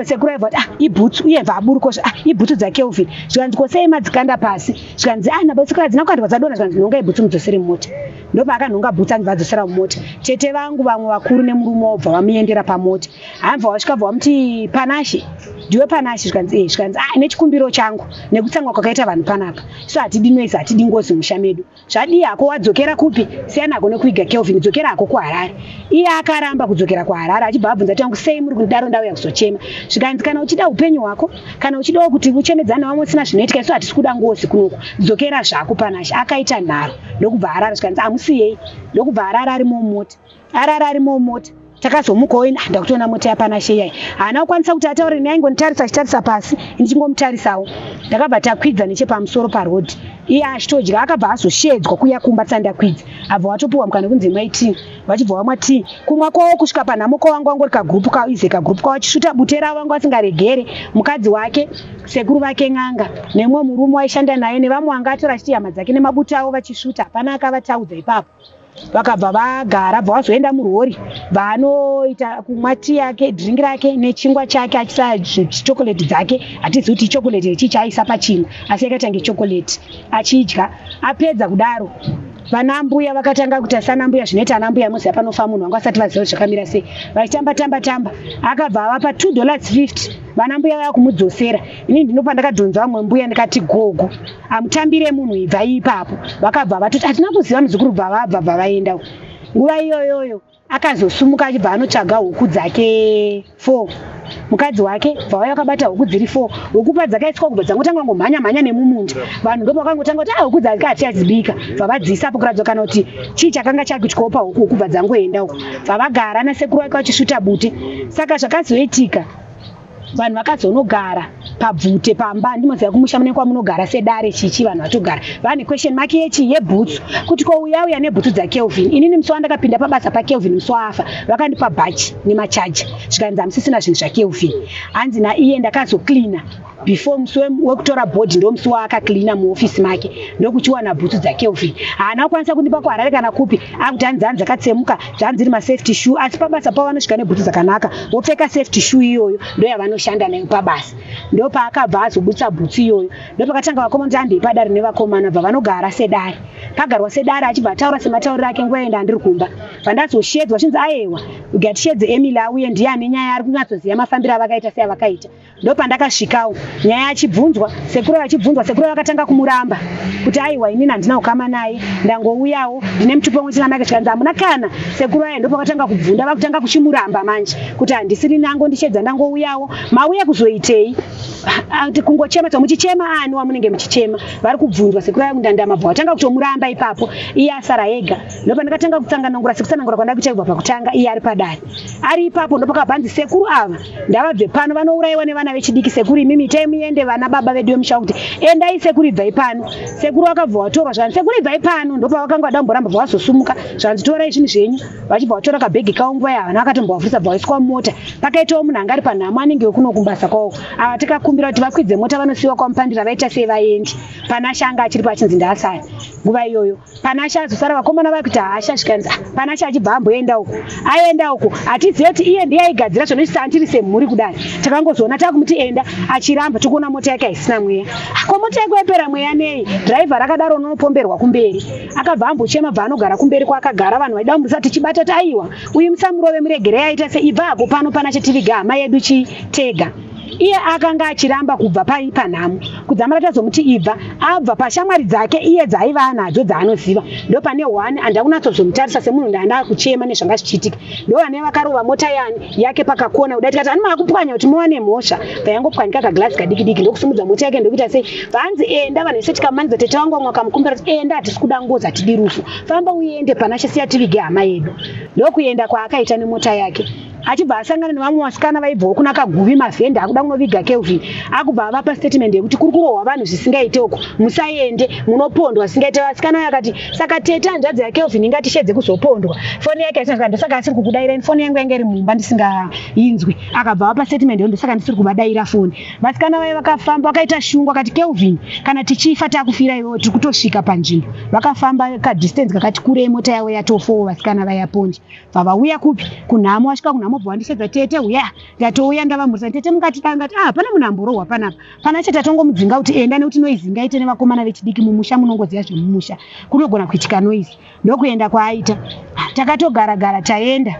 S1: sekuru aibva kuti ah, ibhutsu. Uye bva aburuka ah, ibhutsu dzaKelvin. Zvikanzi ko sei madzikanda pasi? Zvikanzi ah, nasekuru hadzina kukandwa, dzadonha. Zvikanzi nhonga ibhutsu mudzosere mumota. Ndopaakanhonga bhutsu, anzi vadzosera mumota. Tete vangu vamwe vakuru nemurume wobva vamuendera pamota. Hanbva wasvika, bva vamuti Panashe, ndiwe Panashe? Zvikanzi e. Zvikanzi ah, nechikumbiro changu, nekutsangwa kwakaita vanhu panapa so hatidi noise, hatidi ngozi musha medu. Zvadii hako, wadzokera kupi? Siyana hako nekuiga Kelvin, dzokera hako kuHarare. Iye akaramba kudzokera kuHarare, achibva abvunza tangu sei muri kundidaro, ndauya kuzochema. Zvikanzi kana uchida upenyu hwako, kana uchidawo kuti uchemedzana nevamwe usina zvinoitika, isu hatisi kuda ngozi kunoku, dzokera zvako Panashe. Akaita nharo ndokubva arara. Zvikanzi amusiyei, ndokubva arara arimo mumota, arara arimo mumota. Takazomukawo ini, ndakutoona mota yaPanashe iyai. Haana kukwanisa kuti ataure ini, aingonditarisa achitarisa pasi, ndichingomutarisawo. Ndakabva takwidza nechepamusoro paroad, iye achitodya. Akabva azoshedzwa kuuya kumba tisati ndakwidza, abva watopiwa mukana wekunzi imwai tii. Vachibva vamwa tii, kumwa kwavo kusvika panhamo kwavo, vanga vangori kagurupu kaize kagurupu kavo, vachisvuta bute ravo, vanga vasingaregere. Mukadzi wake, sekuru vake n'anga, nemumwe murume waishanda naye, nevamwe vanga atora achiti hama dzake, nemabutu avo vachisvuta. Hapana akavataudza ipapo. Vakabva vagara, bva vazoenda murori, vaanoita kumwa tii yake, drink rake nechingwa chake, achiisa chocolate dzake. Hatizivi kuti ichocolate rechii chaaisa pachingwa, asi yakaita kunge chocolate, achidya. Apedza kudaro, vana mbuya vakatanga kuita sana mbuya zvinoita ana mbuya, muziva panofa munhu, vanga vasati vaziva kuti zvakamira sei, vachitamba tamba tamba. Akabva avapa $2.50, vana mbuya vava kumudzosera. Inini ndinopa, ndakadhonza vamwe mbuya, ndikati gogo, amutambire munhu, ibvai ipapo. Vakabva vatoti hatina kuziva muzukuru, bva vabva, bva vaenda. Nguva iyoyoyo akazosumuka achibva anotsvaga huku dzake 4. Mukadzi wake bva vauya vakabata huku dziri 4. Huku padzakaiswa kubva dzangotanga ngomhanya mhanya nemumunda, vanhu ndopavakangotanga kuti ah, huku dzake hatichadzibika. Bva vadziisapo kuratidza kana kuti chii chakanga chakuitwawo pahuku. Huku bva dzangoenda uko, bva vagara nasekuru vake vachisvuta bute. Saka zvakazoitika, vanhu vakazonogara pabvute pamba. Ndimoziva kumusha mune kwamunogara sedare chichi, vanhu vatogara vane question mark yechi yebhutsu, kuti ko uya uya nebhutsu dzaKelvin. Inini musi wandakapinda pabasa paKelvin, musi waafa, vakandipa bhachi nemachaja, zvikanzi hamusisina zvinhu zvaKelvin. Hanzi naiye ndakazocleana before musi wekutora body, ndo musi waakacleana muofisi make, ndokuchiwana bhutsu dzaKelvin. Haana kukwanisa kundipa kuHarare kana kupi, akuti hanzi hanzi dzakatsemuka, zvanzi iri masafety shoe. Asi pabasa pavo vanosvika nebhutsu dzakanaka, vopfeka safety shoe iyoyo, ndo yavanoshanda nayo pabasa. Ndopaakabva azobutsa bhutsu iyoyo, ndopakatanga vakomana kuti handei padare nevakomana, bva vanogara sedare. Pagarwa sedare, achibva ataura sematauriro ake. Nguva enda andiri kumba, bva ndazoshedzwa chinzi ayewa, gatishedze Emily auye, ndiye ane nyaya, ari kunyatsoziva mafambiro avakaita seavakaita. Ndopandakasvikawo, nyaya achibvunzwa, sekuru vachibvunzwa, sekuru vakatanga kumuramba kuti aiwa, inini handina kukama naye, ndangouyawo, ndine mutupo umwe chena make. Zvikanzi hamuna kana. Sekuru aya ndopakatanga kubvunda, vakutanga kuchimuramba manje kuti handisiri nangondishedza, ndangouyawo. Mauya kuzoitei? Kungochema. So muchichema ani wamunenge muchichema? Vari kubvunzwa sekuru aya kundandama, bva vatanga kutomuramba ipapo, iye asara ega. Ndopandakatanga kutsanganangura sekutsanangura kwandakuita kubva pakutanga, iye ari padare ari ipapo. Ndopakabva hanzi sekuru ava ndavabve pano, vanourayiwa nevana vechidiki. Sekuru imimi itai muende, vana baba vedu vemusha kuti endai, sekuru ibvai pano. Sekuru vakabva vatorwa, zvanzi sekuru ibvai pano. Ndopavakanga vada kumboramba, bva vazosumuka, zvanzi torai zvinhu zvenyu. Vachibva vatora kabhegi kavo, nguva yavana vakatombovavhurisa, bva vaiswa mumota. Pakaitawo munhu anga ari panhamo, anenge wekuno kumbasa kwavo ava, tikakumbira kuti vakwidze mota, vanosiyiwa kwaMupandira, vaita sei vaendi. Panashe anga achiripo, achinzi ndaasara nguva iyoyo. iyoyo Panashe azosara vakomana vakuita hasha zvikanzi ah, Panashe achibva amboenda uko aenda uko hatizive kuti iye ndiye aigadzira zvinochisa andiri semhuri kudai takangozoona takumuti enda achiramba tikuona mota yake haisina mweya ah, ko mota yako yapera mweya nei driver rakadaro unonopomberwa kumberi akabva ambochema bva anogara kumberi kwaakagara vanhu vaida kumurisa tichibata kuti aiwa uyu musamurove muregerei aita se ibva hako pano Panashe tiviga hama yedu chitega Iye akanga achiramba kubva pai panhamo. Kudzamara tazomuti ibva, abva pashamwari dzake iye dzaaiva anadzo dzaanoziva. Ndopane one andida kunatsozvomutarisa semunhu ndanga ndakuchema nezvanga zvichiitika. Ndovane vakarova mota yani yake pakakona kudai tikati ani maakupwanya kuti muwane mhosva. Payangopwanyika kaglass kadiki diki ndokusimudza mota yake ndokuita sei. Bvanzi enda vanhu vese tikamanidza tete vangu vamwe vakamukumbira kuti enda hatisi kuda ngozi hatidi rufu. Famba uende Panashe siya tivige hama yedu. Ndokuenda kwaakaita nemota yake. Achibva asangana nevamwe vasikana vaibvawo kuna Kaguvi mavhenda akuda kunoviga Kelvin akubva avapa statement yekuti kuri kurohwa vanhu zvisingaite uku musaende munopondwa zvisingaite vasikana vaye akati saka tete hanzvadzi yaKelvin ingatishedze kuzopondwa foni yake haisina ndosaka asiri kukudaira ini foni yangu yanga iri mumba ndisingainzwi akabva avapa statement iyo ndosaka ndisiri kuvadaira foni vasikana vaye vakafamba vakaita shungu akati Kelvin kana tichifa takufira iwewe tiri kutosvika panzvimbo vakafamba kadistance kakati kurei mota yavo yatofowo vasikana vaye aponje Bva vauya kupi? Kunhamo. Vasvika kunhamo bva vandishedza tete huya. Ndatouya ndavamhurisa tete mungati dangati ah pane munhu amborohwa panapa. Pana chete tongomudzinga kuti enda nekuti noise ingaite nevakomana vechidiki mumusha munongoziva zvemumusha. Kunogona kuitika noise. Ndokuenda kwaaita. Takatogara gara taenda.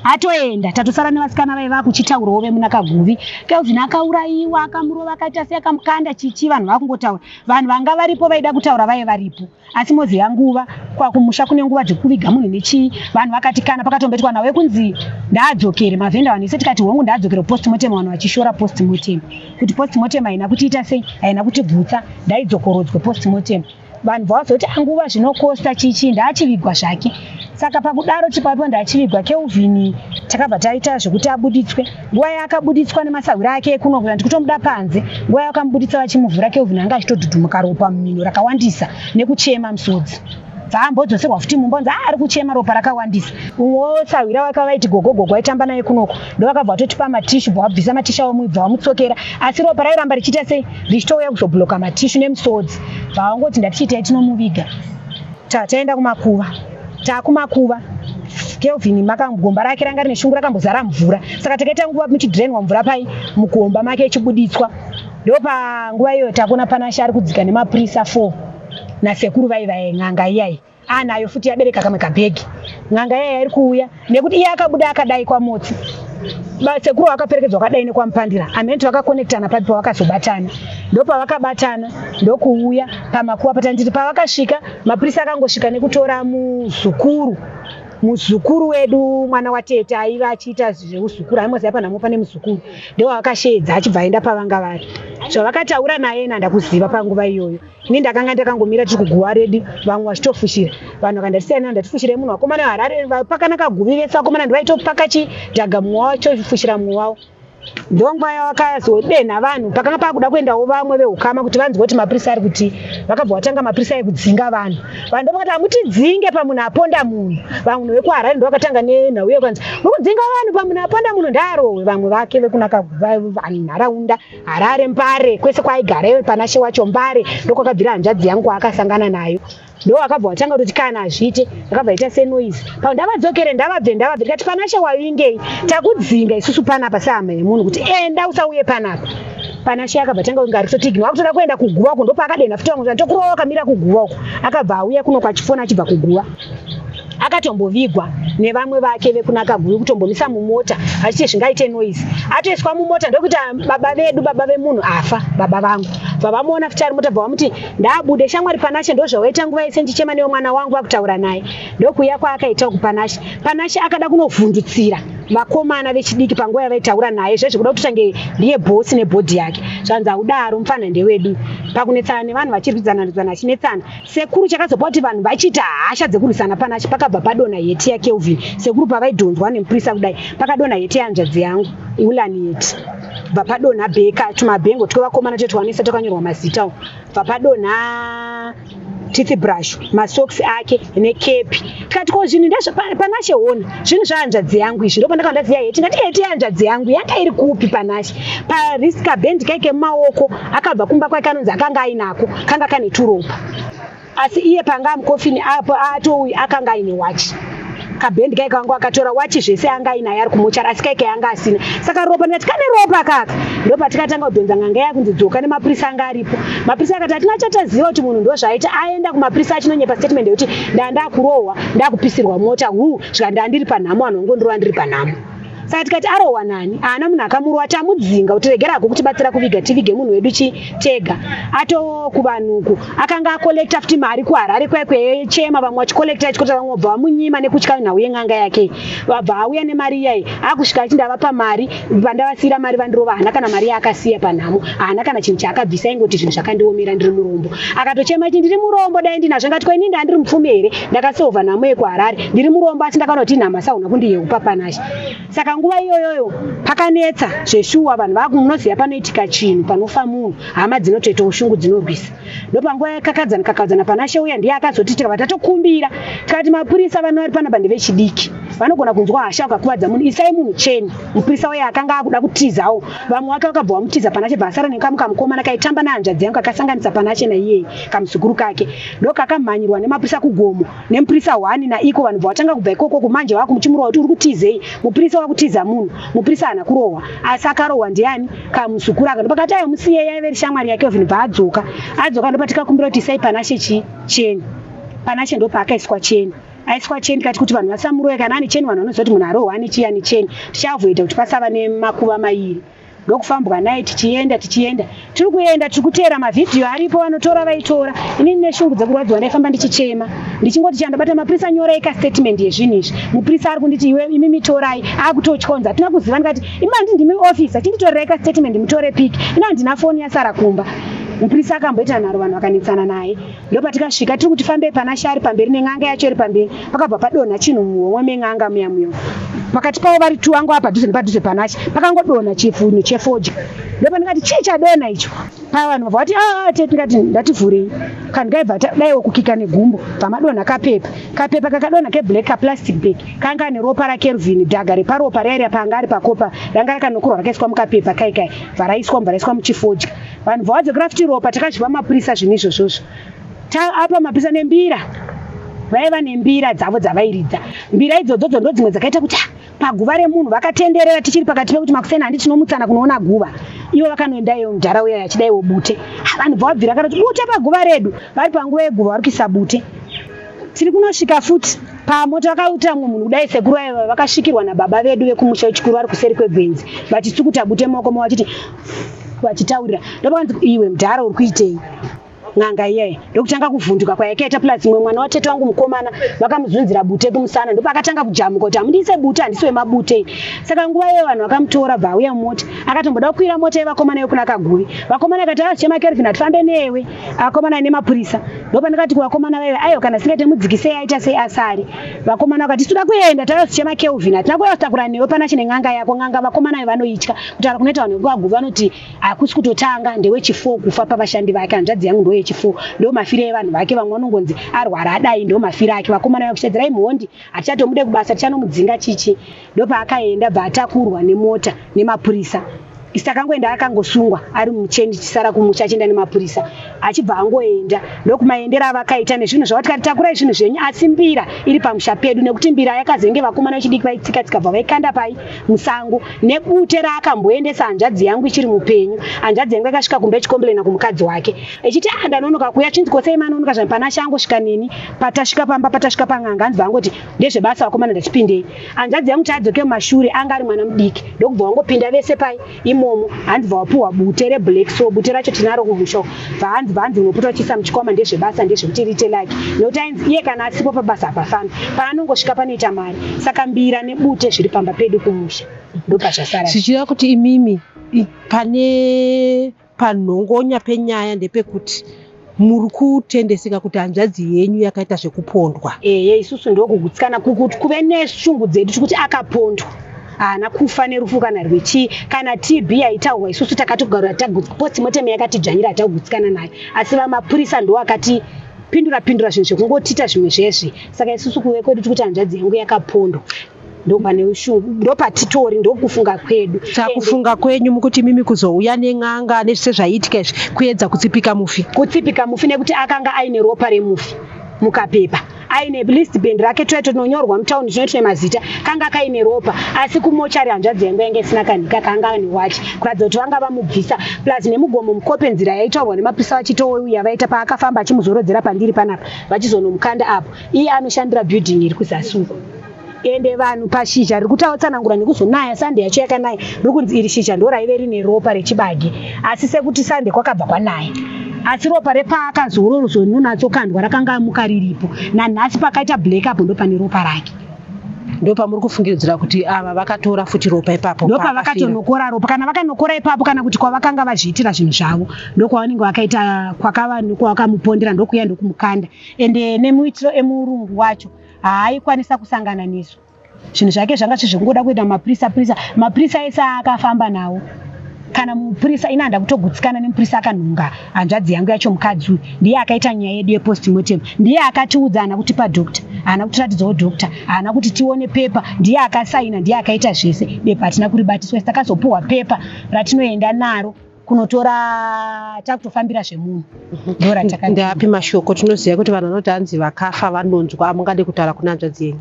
S1: Atoenda tatosara nevasikana vaiva vakuchitaurawo vemunaKaguvi. Kelvin akaurayiwa akamurova akaita sei akamukanda chichi vanhu vakungotaura. Vanhu vanga varipo vaida kutaura vaye varipo. Asi moziva nguva kwakumusha kune nguva dzekuviga munhu nechii vanhu vakati kana pakatomboitwa nhau yekunzi ndaadzokere mavhenda vanhu ese tikati hongu ndaadzokere postmortem vanhu vachishora postmortem kuti postmortem haina kutiita sei haina kutigutsa ndaidzokorodzwe postmortem vanhu bvavazoti anguva ah, zvinokosta chichii ndaachivigwa zvake saka pakudaro tipapo ndachivigwa Kelvin takabva taita zvekuti abuditswe nguva yaakabuditswa nemasahwira ake ekuno kuya ndikutomuda panze nguva yakamubuditsa vachimuvhura Kelvin anga achitodhudhumuka ropa mumhino rakawandisa nekuchema musodzi bvaambodzoserwa futi mumba nzi ah, ari kuchema ropa rakawandisa umwe sahwira wake vaiti gogogogo aitamba naye kunoko ndovakabva vatotipa matishu bva vabvisa matishu avo bva vamutsokera asi ropa rairamba richiita sei richitouya kuzobloka matishu nemusodzi bva vangoti ndatichiitai tinomuviga taenda kumakuva Taakumakuva Kelvin maka gomba rake ranga rine shungu rakambozara mvura saka takaita nguva muchidrenwa mvura pai mugomba make ichibuditswa ndopanguva iyoyo takuona Panashe ari kudzika nemapurisa 4 nasekuru vaiva n'anga iyai anayo futi yabereka kamwe kabhegi n'anga iyai iri kuuya nekuti iye akabuda akadai kwamotsi sekuru vakaperekedzwa kwakadai nekwamupandira amhenti vakakonektana papi pavakazobatana ndopavakabatana ndokuuya pamakuva patanditi pavakasvika Mapurisa akangosvika nekutora muzukuru muzukuru wedu mwana watete aiva achiita zveuzukuru aimoziva panhamo pane muzukuru ndewavakasheedza achibva aenda pavanga vari zvavakataura naye nandakuziva panguva iyoyo ini ndakanga ndakangomira tiri kuguva redu vamwe vachitofushira vanhu vakandatisiyana ndatifushire munhu vakomana harare pakanaka guvi vese vakomana ndivaitopaka chidhaga mumwe wavo chofushira mumwe wavo Ndonguva yavakazodenha vanhu pakanga pakuda kuendawo vamwe veukama kuti vanzwe kuti mapurisa ari kuti vakabva vatanga mapurisa ekudzinga vanhu vanhu ndovakati hamutidzinge pamunhu aponda munhu vanhu vekuharare ndovakatanga nenhau iyo kanzi mukudzinga vanhu pamunhu aponda munhu ndaarohwe vamwe vake vekunaka nharaunda harare mbare kwese kwaaigara panashe wacho mbare ndokwakabvira hanzvadzi yangu kwaakasangana nayo Ndovakabva vatanga kutoti kana hazviite ndakabva ita senoise pa ndavadzokere ndavabve ndavabve ndikati Panashe wavingei takudzinga isusu panapa sehama yemunhu kuti enda usauye panapa Panashe akabva tanga kunge ari kutoti ignore akutoda kuenda kuguva uko ndopaakadenha futi vamwe tokurova wakamira kuguva uko akabva auya kuno kwachifona achibva kuguva akatombovigwa nevamwe vake vekunaka guvi kutombomisa mumota achiti zvingaite noise atoiswa mumota ndokuita baba vedu baba vemunhu afa baba vangu bva vamuona futi ari mota bva vamuti Ndaabude shamwari Panashe ndozvawaita nguva yese ndichema newe mwana wangu akutaura naye ndokuuya kwaakaita uku Panashe. Panashe akada kunovhundutsira vakomana vechidiki panguva yavaitaura naye zvezvekuda kuti tange ndiye boss nebhodhi yake zvanzi haudaro mupfanha ndewedu pakunetsana nevanhu vachirwidzana rwidzana achinetsana sekuru chakazopa kuti vanhu vachiita hasha dzekurwisana Panashe pakabva padonha heti yaKelvin sekuru pavaidhonzwa nemupurisa kudai pakadonha heti yehanzvadzi yangu iulani heti bva padonha bheka tumabhengo twevakomana tetwanisa twakanyorwa mazita umu bva padonha teeth brush masocks ake nekepi tikati ko zvinhu ndezvepanashe hona zvinhu zvahanzvadzi yangu izvi ndopandakanga ndaziya heti ndati heti yehanzvadzi yangu yanga iri kupi panashe pariska bhendi kaike mumaoko akabva kumba kwake anonzi akanga ainako kanga kane turopa. Asi iye panga amukofini apo atouyu akanga aine wachi, kabhendi kai kanga akatora wachi, zvese anga ainayo ari kumochari, asi kaikai anga asina. Saka ropa, ndikati kane ropa kaka. Ndopatikatanga kudhonza n'anga iya kunzi dzoka, nemapurisa anga aripo. Mapurisa akati hatina chataziva kuti munhu ndozvaita. Aenda kumapurisa achinonyepa statement yekuti ndandakurohwa, ndakupisirwa mota, hu svika ndandiri panhamo, vanhu vangondirova ndiri panhamo. Saka tikati arohwa nani? Haana munhu akamurova. Tamudzinga kuti regera hako kutibatsira kuviga, tivige munhu wedu chitega. Ato kuvanhuku akanga akolekta futi mari kuHarare kwaikwechema, vamwe vachikolekta achikota, vamwe vabva vamunyima nekutya nhau yen'anga yake. Vabva auya nemari iyai, akusvika achindi avapa mari, vandavasiyira mari vandirova. Haana kana mari yaakasiya panhamo, haana kana chinhu chaakabvisa. Ingoti zvinhu zvakandiomera, ndiri murombo. Akatochema achiti ndiri murombo, dai ndinazvo. Ngati ko inini ndandiri mupfumi here? Ndakasovha nhamo yekuHarare, ndiri murombo, asi ndakaona kuti inhama sauna kundiyeupa panashe. Saka nguva iyoyoyo pakanetsa zveshuwa. Vanhu vaku munoziva panoitika chinhu, panofa munhu, hama dzinotoita ushungu, dzinorwisa. Ndopanguva yakakadzana kakadzana. Panashe uya ndiye akazoti, tikabva tatokumbira tikati mapurisa vano vari panapa ndevechidiki, vanogona kunzwa hasha vakakuvadza munhu, isai munhu cheni. Mupurisa uya akanga akuda kutizawo, vamwe vake vakabva vamutiza. Panashe bva asara nekamu kamukomana kaitamba nehanzvadzi yangu, kakasanganisa Panashe naiyeye kamuzukuru kake. Ndokakamhanyirwa nemapurisa kugomo nemupurisa hwani naiko. Vanhu bva vatanga kubva ikoko kumanje vakumuchimurwa kuti uri kutizei, mupurisa wakutiza munhu. Mupurisa haana kurohwa, asi akarohwa ndiani? Kamuzukuru aka. Ndopakati ayo musiye, yaive shamwari yake Kelvin. Bva adzoka, adzoka, ndopatikakumbira kuti isai Panashe chi cheni. Panashe ndopaakaiswa cheni. Aiswa cheni, tikati kuti vanhu vasamuroye. Kana ane cheni, vanhu vanoziva kuti munhu arohwa ane chii, ane cheni. Tichaavoida kuti pasava nemakuva mairi. Ndokufambwa naye tichienda, tichienda, tiri kuenda, tiri kuteera mavhidhiyo aripo, vanotora vaitora. Inini neshungu dzekurwadziwa ndaifamba ndichichema, ndichingoti chandobata mapurisa, nyorai kastatement yezvinhu izvi. Mupurisa ari kunditi iwe imimi torai, akutotyonza, hatina kuziva. Ndikati imi handi ndimi officer, chinditorerei kastatement, mutore pic, ina handina foni, yasara kumba. Mupurisa akamboita nharo, vanhu vakanetsana naye. Ndopatikasvika tiri kuti fambei, Panashe ari pamberi nen'anga yacho iri pamberi. Pakabva padonha chinhu muhomwe men'anga muya muya. Pakati pavo vari tu vangu padhuze nepadhuze Panashe, pakangodonha chifunhu chefodya. Ndopandikati chii chadonha icho? Pavanhu vabva vati aa te, ndikati ndativhurei kandikaibva daiwo kukika negumbo, bva kapepa, kapepa kakadonha keblack, kaplastic bag kanga ane ropa raKelvin. Dhaga reparopa riya paanga ari pakopa ranga rakanokorwa, rakaiswa mukapepa kai kai, bva raiswa, bva raiswa muchifodya. Vanhu bva vadzokera futi ropa. Takazvipa mapurisa zvinhu izvozvozvo. Apa mapurisa nembira, vaiva nembira dzavo dzavairidza. Mbira idzodzodzo ndo dzimwe dzakaita kuti paguva remunhu vakatenderera. Tichiri pakati pekuti makuseni handi tinomutsana kunoona guva, ivo vakanoenda iyo mudhara uya achidaiwo bute. Vanhu bva vabvira kana kuti bute paguva redu. Vari panguva yeguva vari kuisa bute. Tiri kunosvika futi pamota, vakaita mumwe munhu kudai. Sekuru vaiva vakasvikirwa nababa vedu vekumusha wechikuru vari kuseri kwegwenzi, vachitsukuta bute mumaoko mavo, vachiti vachitaurira. Ndopakanzi iwe mudhara uri kuitei? N'anga iyayi ndokutanga kuvhunduka kwayakaita. Plus mumwe mwana watete wangu mukomana vakamuzunzira bute kumusana, ndopakatanga kujamuka kuti hamundiise bute, handisi wemabute. Saka nguva iyoyo vanhu vakamutora, bva auya mumota. Akatomboda kukwira mota yevakomana yekuna Kaguvi. Vakomana akati azichema Kelvin, hatifambe newe, akomana nemapurisa. Ndopandakati kuvakomana vaive aiwa, kana singaite mudzikisei, aita sei asari. Vakomana vakati toda kuenda, taizichema Kelvin, hatina kuuya kutakura newe pana chine n'anga yako. N'anga vakomana vanoitya. Kutaura kunoita vanhu vekuvaguvi, vanoti hakusi kutotanga, ndewechi4 kufa pavashandi vake. Hanzvadzi yangu ndo yechi4, ndo mafiro evanhu vake. Vamwe vanongonzi arwara adai, ndo mafiro ake. Vakomana vakushaidzirai mhondi, hatichatomude kubasa, tichanomudzinga chichi. Ndopaakaenda, bva atakurwa nemota nemapurisa. Isi takangoenda akangosungwa ari mucheni, tichisara kumusha achienda nemapurisa, achibva angoenda. Ndokumaendera avakaita nezvinhu zvavo. Tikati takurai zvinhu zvenyu, asi mbira iri pamusha pedu, nekuti mbira yakazenge vakomana vechidiki vaitsika tsika, bva vaikanda pai musango, nebute raakamboendesa hanzvadzi yangu ichiri mupenyu. Hanzvadzi yangu yakasvika kumba ichikomblena kumukadzi wake ichiti a ndanonoka kuuya. Chinzi kosei manonoka zvani? Pana shango svika neni. Patasvika pamba, patasvika pang'anga, hanzi vangoti ndezvebasa vakomana, ndachipindei. Hanzvadzi yangu taadzoke mumashure, anga ari mwana mudiki, ndokubva wangopinda vese pai imomo. Hanzi bva wapuhwa bute reblack, so bute racho tinaro kumusha. Bva hanzi bva hanzi unopota uchiisa muchikwama, ndezvebasa, ndezvekuti riite laki, nekuti ainzi iye kana asipo pabasa hapafambi, paanongosvika panoita mari. Saka mbira nebute zviri pamba pedu kumusha, ndopazvasara.
S2: Zvichireva kuti imimi pane panhongonya penyaya ndepekuti muri kutendeseka kuti hanzvadzi yenyu yakaita zvekupondwa.
S1: Eye, isusu ndokugutsikana kuti kuve neshungu dzedu tikuti akapondwa, haana kufa nerufu kana rwechii kana TB yaitaurwa. Isusu takatogara postmortem yakatidzvanyira, hatakugutsikana nayo, asi vamapurisa ndo akati pindura pindura zvinhu zvekungotita zvimwe zvezve. Saka isusu kuve kwedu tikuti hanzvadzi yangu yakapondwa. Ndopane shungu, ndopatitori, ndokufunga kwedu.
S2: Takufunga kwenyu mukuti mimi kuzouya nen'anga nezvese zvaiitika izvi kuedza kutsipika mufi.
S1: Kutsipika mufi nekuti akanga aine ropa remufi mukapepa, aine list band rake toito tinonyorwa mutauni tinoitwa mazita, kanga kaine ropa. Asi kumochari hanzvadzi yangu yange isina kanhika kanga ane wachi, kuratidza kuti vanga vamubvisa, plus nemugomo mukope nzira yaitaurwa nemapurisa vachitouya vaita paakafamba achimuzorodzera pandiri panapa, vachizonomukanda apo iye anoshandira building iri kuzasi uko. Ende vanhu pashizha riri kutautsanangura nekuzonaya sande yacho yakanaya, riri kunzi iri shizha ndo raive rine ropa rechibage, asi sekuti sande kwakabva kwanaya, asi ropa repaakazorozononyatsokandwa rakanga amuka riripo nanhasi. Pakaita black apo ndo pane ropa rake.
S2: Ndopamuri kufungidzira kuti ava vakatora futi ropa ipapo?
S1: Ndopavakatonokora ropa, kana vakanokora ipapo, kana kuti kwavakanga vazviitira zvinhu zvavo, ndokwavanenge vakaita kwakava kwavakamupondera, ndokuya ndokumukanda. Ende nemuitiro emurungu wacho haaikwanisa kusangana nesu, zvinhu zvake zvanga zvizvingoda kuita mapurisa purisa, mapurisa ese akafamba nawo. Kana mupurisa ina handa kutogutsikana nemupurisa akanhonga hanzvadzi yangu yacho. Mukadzi uyu ndiye akaita nyaya yedu yepostmortem, ndiye akatiudza, haana kutipa doctor, haana kutiratidzawo doctor, haana kuti tione pepa. Ndiye akasaina, ndiye akaita zvese. Bepa hatina kuribatiswa. Takazopuhwa pepa ratinoenda naro kunotora, takutofambira zvemunhu, ndo
S2: rataka. Ndeapi mashoko? Tinoziva kuti vanhu vanoti hanzi vakafa vanonzwa. Amungade kutaura kuna hanzvadzi yenyu?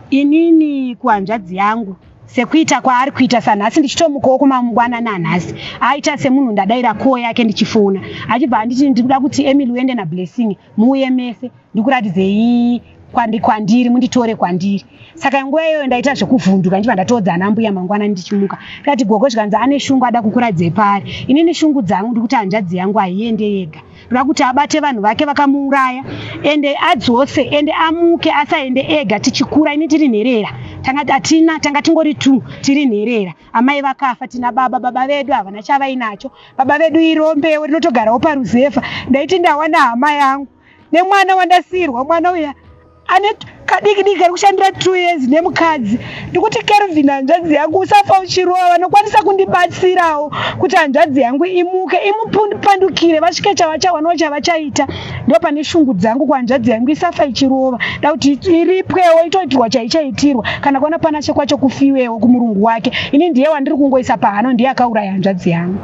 S1: Inini kuhanzvadzi yangu, sekuita kwaari kuita sanhasi, ndichitomukawo kumangwanani anhasi, aita semunhu ndadaira call yake ndichifona, achibva anditi, "Ndikuda kuti Emily uende naBlessing, muuye mese, ndikuratidzei kwandiri, munditore kwandiri." Saka nguva iyoyo ndaita zvekuvhunduka, ndichibva ndatoodza ana mbuya mangwanani ndichimuka. Ndikati, "Gogo," zvikanzi, "ane shungu, ada kukuratidzei paari." Inini shungu dzangu ndikuti hanzvadzi yangu haiende yega, ndoda kuti abate vanhu vake vakamuuraya, ende adzose, ende amuke, asaende ega. Tichikura ini tiri nherera, tanga hatina, tanga tingori tu tiri nherera. Amai vakafa, tina baba. Baba vedu havana chavainacho, baba vedu irombewo rinotogarawo paruzevha. Ndaiti ndawana hama yangu nemwana wandasiyirwa, mwana uya ane kadiki diki kari kushandira 2 years nemukadzi. Ndikuti Kelvin, hanzvadzi yangu, usafa uchirova. Vanokwanisa kundibatsirawo kuti hanzvadzi yangu imuke, imupandukire, vasvike chavachawanawo chavachaita. Ndo pane shungu dzangu kuhanzvadzi yangu, isafa ichirova. Da kuti iripwewo, itoitirwa chaichaitirwa, kana kuona panashe kwacho kufiwewo kumurungu wake. Ini ndiye wandiri kungoisa pahano, ndiye akauraya hanzvadzi yangu.